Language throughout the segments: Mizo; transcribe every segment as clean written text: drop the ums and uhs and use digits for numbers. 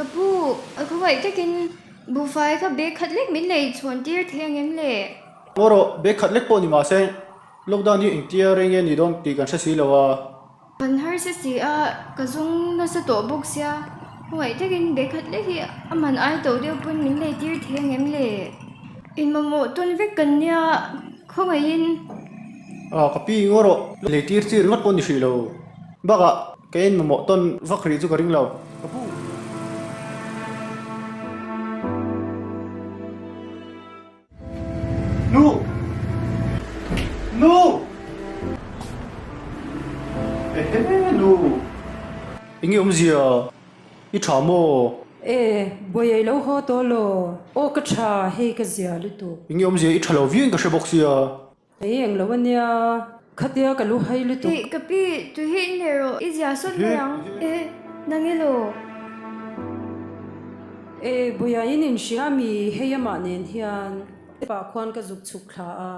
Ka pu, a khawngaih takin buhfai kha bag khat lek min lei chhawn tir thei ang em le? Ngaw rawh, bag khat lek pawh ni mahse lockdown hi engtia rei nge ni dawn tih kan hre si lo a. Kan harsa si a, ka zawng nasa tawh bawk sia, khawngaih takin bag khat lek hi a man ai tawh deuh pawn min lei tir thei ang em le? In mamawh tawn vek kan nia, khawngaihin. Ah, ka pi ngaw rawh, lei tir chi ringawt pawh ni hrih lo. Bakah, ka in mamawh tawn vak rih chu ka ring lo. Ka pu. Nu! Nu! Ehe nu! Enge awmzia? I tha maw? E, buai lo haw tawh law. Aw ka tha, hei ka zia lutuk. Enge awmzia? I tha lo viau in ka hre bawk sia. Hei englo ania, khatia ka lu hai lutuk. Hei ka pi, tui hi in leh rawh, i zia sawt mai ang. E, nang elaw? E, buia in inhria mi, hei amah nen hian pah khuan ka zuk chhuk thla a,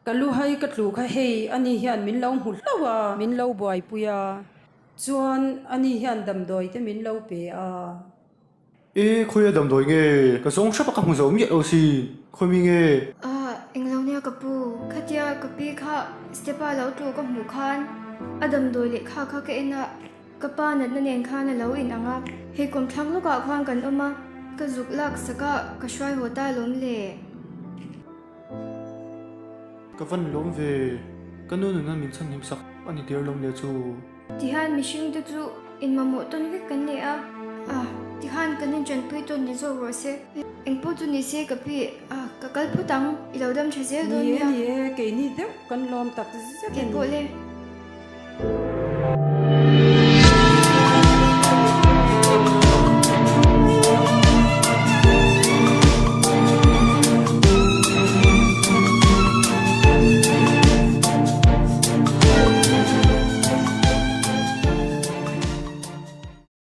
ka lu hai ka tlu kha hei ani hian min lo hmu hlauh a, min lo buaipui a, chuan ani hian damdawi te min lo pe a. E, khawia damdawi nge? Ka zawng hrep a ka hmu zo miah lo si, khawi mi nge? A, englo nia ka pu, khatia ka pi kha step a lo tlu ka hmuh khan a damdawi lehkha kha ka en a, Ka pa natna nen khan a lo in ang a, hei kawmthlang lawkah khuan kan awm a, ka zuk lak sak a, ka hruai haw ta lawm le. Ka van lawm ve, ka nu nuna min chhan him sak a ni der lawm le chu. Tihian mihring te chu in mamawh tawn vek kan nei a, ah tihian kan inṭanpui tawn ni zawk rawh se. Engpawh chu ni se ka pi, ah ka kal phawt ang, i lo dam ṭha zel dawn nia. Ni e, ni e, keini deuh kan lawm tak zet a ni. Keipawh le.